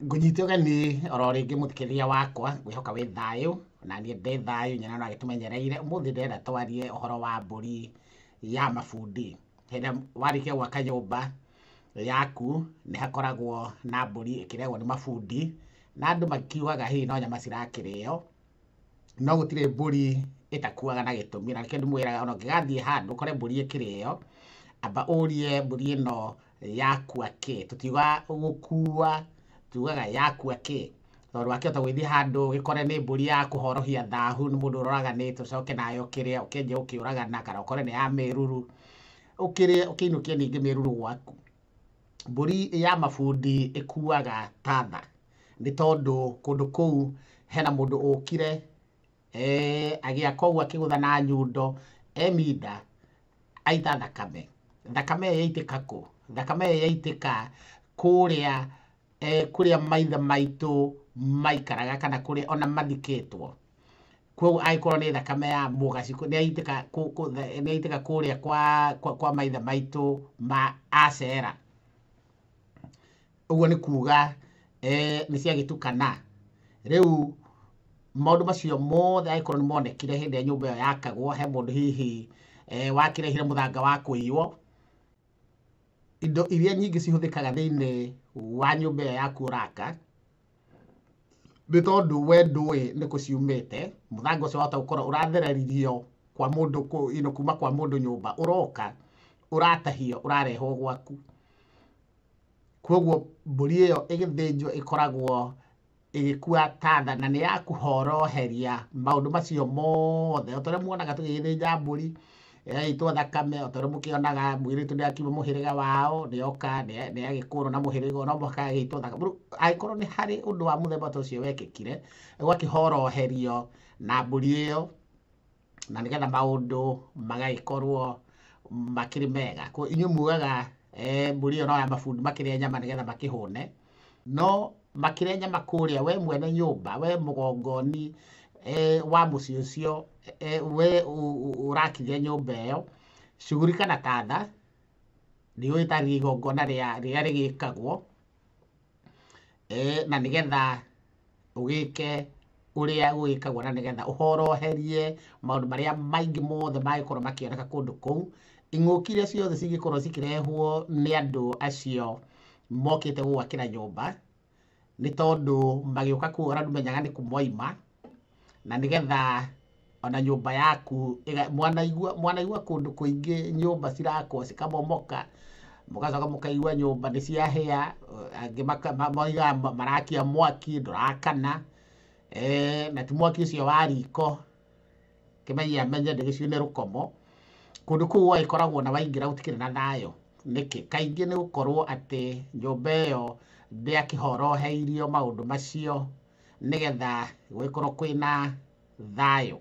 Ngũnyite ũgeni oro rĩngĩ mũthikĩrĩria wakwa, ngwĩhoka wĩ thayũ, na niĩ ndĩ thayũ, nyina no agĩtũmenyereire. Ũmũthĩ ndĩrenda twarie ũhoro wa mbũri ya mabundi. Hĩndĩ ĩrĩa warĩkia gwaka nyũmba yaku, nĩ hakoragwo na mbũri ĩkĩrĩagwo nĩ mabundi, na andũ makiugaga hihi no nyama cirakĩrĩo, no gũtirĩ mbũri ĩtakuaga na gĩtũmi, na nĩkĩo ndĩmwĩraga ona ũngĩgathiĩ handũ ũkore mbũri ĩkĩrĩo, amba ũrie mbũri ĩno yakua kĩ. Tũtiugaga gũkua, tugaga yakua kĩ, tondũ wakĩhota gũgĩthiĩ handũ ũgĩkore nĩ mbũri ya kũhorohia thahu nĩ mũndũ ũroraganĩte, ũcoke nawe ũkĩrĩe ũkĩanjie gũkĩũragana, kana ũkore nĩ ya mĩruru, ũkĩrĩe ũkĩinũkie ningĩ mĩruru gwaku. Mbũri ya mabundi ĩkuaga ta tha, nĩ tondũ kũndũ kũu hena mũndũ ũkire agĩaka ũguo akĩgũtha na nyundo eminda aita thakame. Thakame ĩyo yaitĩka kũ? Thakame ĩyo yaitĩka kũrĩa kũrĩa maithe maitũ maikaraga kana kũrĩa ona mathikĩtwo. Koguo angĩkorwo nĩ thakame ya mũgacikũ nĩ yaitĩka nĩ yaitĩka kũrĩa kwa maithe maitũ ma Acera. Ũguo nĩ kuga nĩ ciagĩtukana. Rĩu maũndũ macio mothe angĩkorwo nĩ monekire hĩndĩ ĩrĩa nyũmba ĩyo yakagwo, he mũndũ hihi wakĩrehire mũthanga wa kũiywo, indo iria nyingĩ cihũthĩkaga thĩinĩ wa nyũmba ĩyo yaku ũraka, nĩ tondũ we ndũĩ nĩ kũ ciumĩte, mũthanga ũcio wahota gũkorwo ũrathereririo kwa mũndũ kuma kwa mũndũ nyũmba, ũroka ũratahio ũrarehwo gwaku. Koguo mbũri ĩyo ĩgĩthĩnjwo ĩkoragwo ĩgĩkua ta tha, na nĩ ya kũhoroheria maũndũ macio mothe. O ta ũrĩa muonaga tũgĩgĩthĩnja mbũri ĩgaitwo thakame, o ta ũrĩa mũkĩonaga mũirĩtu nĩ akiuma mũhĩrĩga wao, nĩoka nĩ agĩkũrwo na mũhĩrĩga, no mũhaka agĩitwo thakame. Rĩu angĩkorwo nĩ harĩ ũndũ wa mũthemba ta ũcio wekĩkire, ũgakĩhoroherio na mbũri ĩyo, na nĩgetha maũndũ magagĩkorwo makĩrĩ mega. Inyuĩ mugaga mbũri ĩyo no ya mabundi makĩrĩe nyama nĩgetha makĩhũne, no makĩrĩa nyama kũrĩa, we mwene nyũmba, we mũgongoni wa mũciĩ ũcio, we ũrakithia nyũmba ĩyo, shughulika na ta tha, ndiũĩ tarĩ igongona rĩrĩa rĩgĩkagwo, na nĩgetha ũgĩke ũrĩa gũgĩkagwo, na nĩgetha ũhoroherie maũndũ marĩa maingĩ mothe mangĩkorwo makĩoneka kũndũ kũu, ing'ũki iria ciothe cingĩkorwo cikĩrehwo nĩ andũ acio mokĩte gũgwakĩra nyũmba, nĩ tondũ magĩũka kũu ona ndũmenyaga nĩ kũ moima, na nĩgetha ona nyũmba yaku mwanaigua kũndũ kũingĩ nyũmba cirakwo cikamomoka, mũgacoka mũkaigua nyũmba nĩ ciahĩa, angĩ moigaga marakia mwaki ndũrakana, na ti mwaki ũcio wa riko, kĩmenye amenye ndĩgĩcio nĩ rũkomo. Kũndũ kũu gũgagĩkoragwo na waingĩra gũtikĩrĩ na thayũ. Nĩkĩ? Kaingĩ nĩ gũkorwo atĩ nyũmba ĩyo ndĩakĩhoroheirio maũndũ macio nĩgetha gũgĩkorwo kwĩna thayũ.